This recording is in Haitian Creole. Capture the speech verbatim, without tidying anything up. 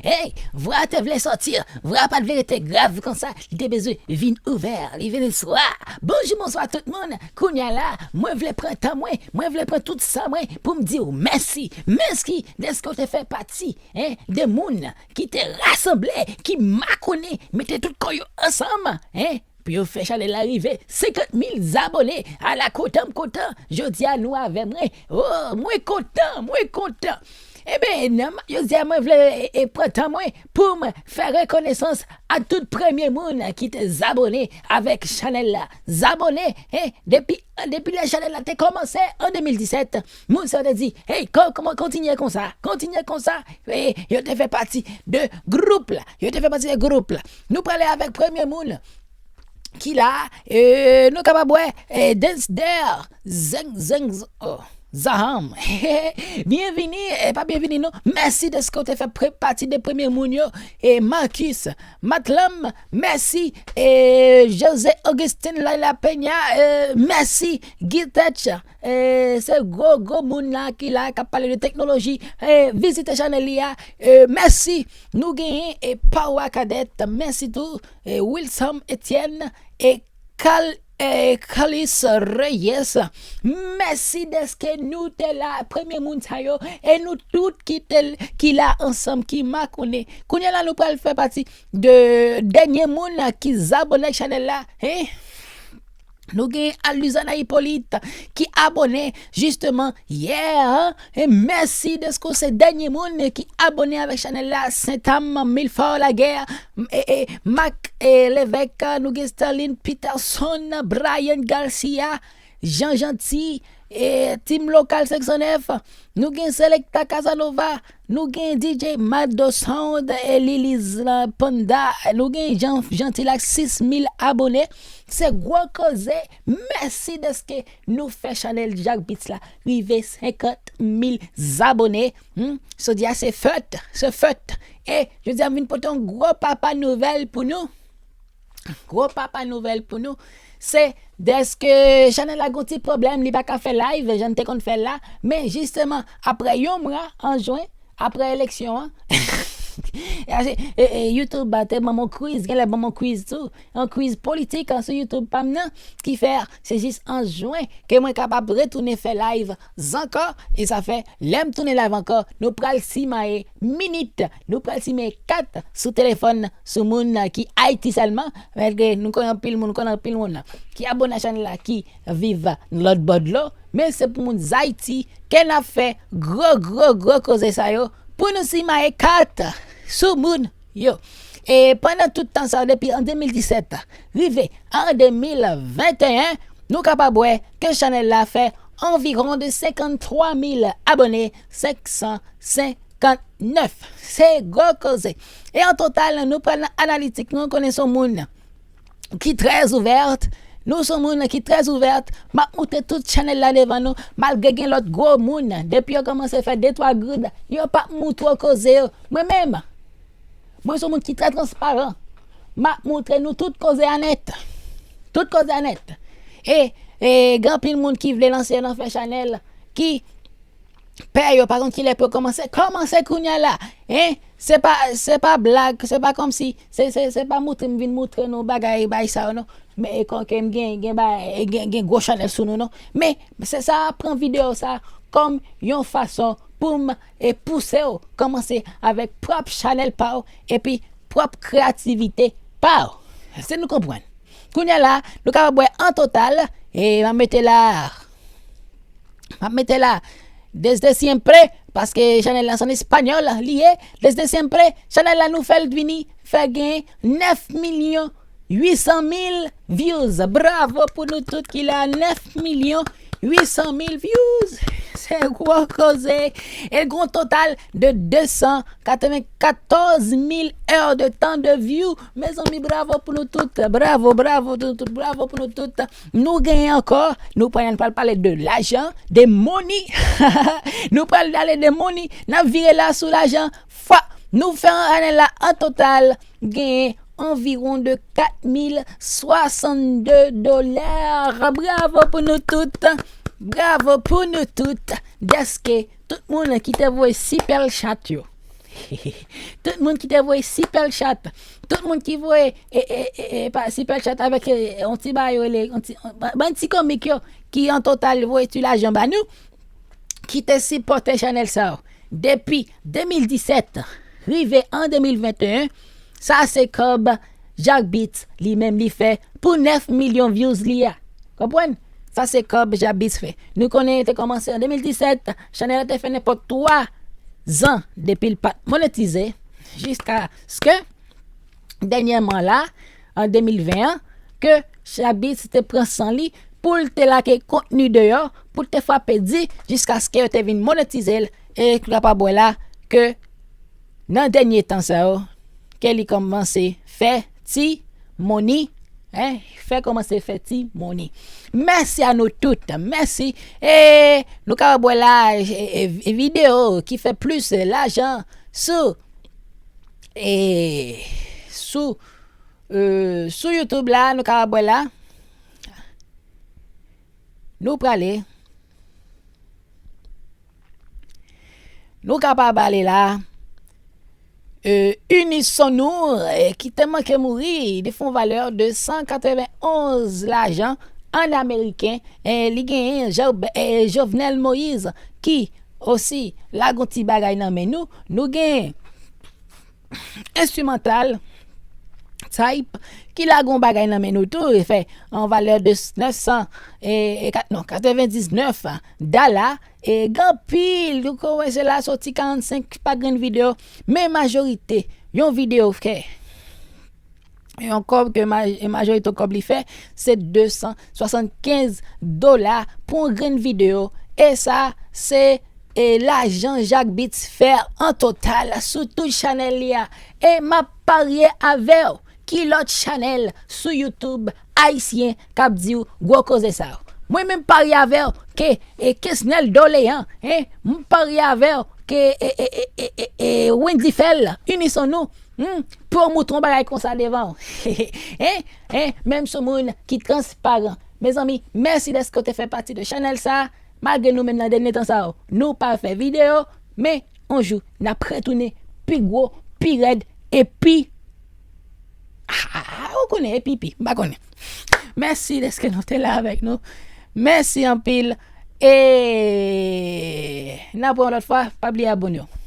Hey, vwa te vle sòti, vwa pa t vle rete grav konsa, li te bezwen vin ouvè, li vin swa. Bonjou, bonswa tout moun. Kounye a la, mwen vle pran tan mwen, mwen vle pran tout san mwen pou m di w mèsi. Mèsi dèske w te fè pati, en, de moun ki te rasanble, ki makonnen, mete tout kò yo ansanm, en, pou yo fè chanèl la rive senkant mil zabone. Ala kontan m kontan, jodi a nou avè mwen. Oh, mwen kontan, mwen kontan. Eben, jodi a mwen vle e, e, pran tan mwen pou m fè rekonesans a tout premye moun ki te zabone avèk chanèl la. Zabone, en, depi, depi lè chanèl la te kòmanse an de mil disèt, moun sa yo te di, hey, kon-, kòman kontinye konsa, kontinye konsa. E, yo te fè pati de gwoup la, yo te fè pati de gwoup la. Nou prale avèk premye moun ki la, e, nou kapab wè, e, Dance Dare, Zeng, Zeng, oh, Zaham. Byenvini, e pa byenvini non. Mèsi dèske w te fè pre-, pati de premye moun yo. E Marcus, Matlam, mèsi. E Jose Augustin, Laila Peña, e, mèsi. Gitech, e, se gwo, gwo moun la ki la, k ap pale de teknoloji. E, vizite chanèl li a. E, mèsi. Nou genyen, e, Pawa Cadet, mèsi tou. E, Wilson Etienne, e, Kal-, e, Kalis Reyes. Mèsi dèske nou te la, premye moun sa yo, e nou tout ki te, ki la ansanm, ki makonnen. Kounye a la, nou pral fè pati de dènye moun ki zabone ak chanèl la, en. Nou gen Aluzana Hippolyte ki abone jisteman yè, en. E mèsi dèske w se dènye moun ki abone avèk chanèl la. Sentam, Milfort Laguerre, e, e, Mac, e, Levesque, nou gen Sterling Peterson, Brian Garcia, Jean Gentil, e, Team Local senk san nèf, nou gen Selecta Casanova, nou gen D J Mado Sound, e, Liliz la Panda, nou gen Jean Gentil ak sis mil abone. Se gwo koze. Mèsi dèske nou fè chanèl Jack Beats la rive senkant mil zabone. Hmm? Jodi a se fèt, se fèt. E jodi a m vin pote yon gwo papa nouvèl pou nou. Gwo papa nouvèl pou nou. Se dèske chanèl la gon ti pwoblèm, li pa ka fè live, jan l te konn fè l la. Men jisteman, apre yon mwa, an jen, apre eleksyon an, e, e, e, YouTube a te ban m yon quiz, genlè ban m yon quiz tou, yon quiz politik, an, sou YouTube pa m nan, ki fè se jis an jen ke mwen kapab retounen fè live ankò, e sa fè, lè m tounen live ankò, nou pral simaye minit, nou pral simaye kat sou telefòn, sou moun ki Ayiti sèlman, malgre nou konnen anpil moun, konnen anpil moun ki abone a chanèl la, ki viv lòt bò dlo, men se pou moun Zayiti ke n ap fè gwo, gwo, gwo koze sa yo, pou nou simaye kat sou moun yo. E pandan tout tan sa yo, depi an de mil disèt rive an de mil venteyen, nou kapab wè ke chanèl la fè anviwon de senkanntwa mil abone, senk san senkantnèf. Se gwo koze. E an total, nou pral nan analitik, nou konnen se yon moun ki trè ouvè. Nou se yon moun ki trè ouvè. M ap montre tout chanèl la devan nou, malgre gen lòt gwo moun, depi yo kòmanse fè de twa goud, yo p ap moutre w koze yo. Mwen menm, mwen se yon moun ki trè transparan. M ap montre nou tout koze a nèt. Tout koze a nèt. E, e gen anpil moun ki vle lanse nan fè chanèl, ki pè yo pa konn kilè pou yo kòmanse. Kòmanse kounye a la, en. Se pa, se pa blag, se pa kòmsi, se, se, se pa montre m vin montre nou bagay, bagay sa yo non. Men, e, kon ke m gen, gen, ba, e, gen, gen gwo chanèl sou nou non. Men se sa, pran videyo sa kòm yon fason pou m, e, pouse w kòmanse avèk pwòp chanèl pa w, epi pwòp kreyativite pa w. Èske nou konprann? Kounye a la, nou kapab wè an total, e m ap mete la, m ap mete la, desde siempre, paske chanèl la se an espanyòl li ye, desde siempre, chanèl la nou fè l vini, fè gen nèf milyon uit san mil views. Bravo pou nou tout ki la, nèf milyon uit san mil views. Se gwo koze. E l gen yon total de de san katrevenkatòz mil è de tan de view. Mezanmi, bravo pou nou tout. Bravo, bravo pou nou tout. Bravo pou nou tout. Nou genyen ankò. Nou pral, pral pale de lajan, de money. Nou pral pale de money. N ap vire la sou lajan. Fwa nou fè ane la an total, genyen anviwon de kat mil swasannde dola. Bravo pou nou tout. Bravo pou nou tout. Dèske tout moun ki te voye sipè chat yo, Tout moun ki te voye Super Chat, tout moun ki voye e, e, e, e, pa, Super Chat avèk e, e, yon ti bagay yo rele, yon ti, ban ti komik yo, ki an total voye ti lajan ba nou, ki te sipòte chanèl sa yo depi de mil disèt rive an de mil venteyen. Sa se kòb Jack Beats li menm li fè pou nèf milyon views li a. Konprann? Sa se kòb Jack Beats fè. Nou konnen te kòmanse an de mil disèt, chanèl la te fè nenpòt twa zan depi l pa t monetize, jiskaske dènyèman la, an de mil ven an, ke Jack Beats te pran san li pou l te lage kontni deyò, pou l te frape di, jiskaske yo te vin monetize l, e nou kapab wè la ke nan dènye tan sa yo, ke li kòmanse fè ti moni, en, fè kòmanse fè ti moni. Mèsi a nou tout, mèsi. E nou kapab wè la, e, e, e videyo ki fè plis lajan sou, e, sou, e, sou YouTube la, nou kapab wè la. Nou prale. Nou kapab ale la. E, Unison Nou, e, ki te manke mouri, li fè yon valè de san katrevenonz lajan an ameriken. E, li genyen Jo-, e, Jovenel Moïse, ki osi lage yon ti bagay nan men nou. Nou gen Instrumental Type, ki lage yon bagay nan men nou tou, e fè yon valè de nèf san, e, e kat-, non, katrevendiznèf dala, e gen anpil, ou konnen se la soti karannsenk pa grenn videyo, men majorite, yon videyo fè, yon kòb ke maj-, majorite kòb li fè, se de san swasannkenz dola pou yon grenn videyo, e sa, se, e lajan Jack Beats fè an total sou tout chanèl li a. E m ap parye avè w, ki lòt chanèl sou YouTube ayisyen k ap di w gwo koze sa yo. Mwen menm parye avè w ke, e, Kesnel Doléan, en, m parye avè w ke, e, e, e, e, e, e, Wendy Fèl, Unison Nou, hmm, pou yo moutre yon bagay konsa devan w. En, en, menm sou moun ki transparan. Mezanmi, mèsi dèske w te fè pati de chanèl sa. Malgre nou menm nan dènye tan sa yo, nou pa fè videyo, men yon jou, n ap retounen pi gwo, pi rèd, e pi, ah, ou konnen, e pi pi, m pa konnen. Mèsi dèske nou te la avèk nou. Mèsi anpil. E n ap wè yon lòt fwa, pa bliye abòne w.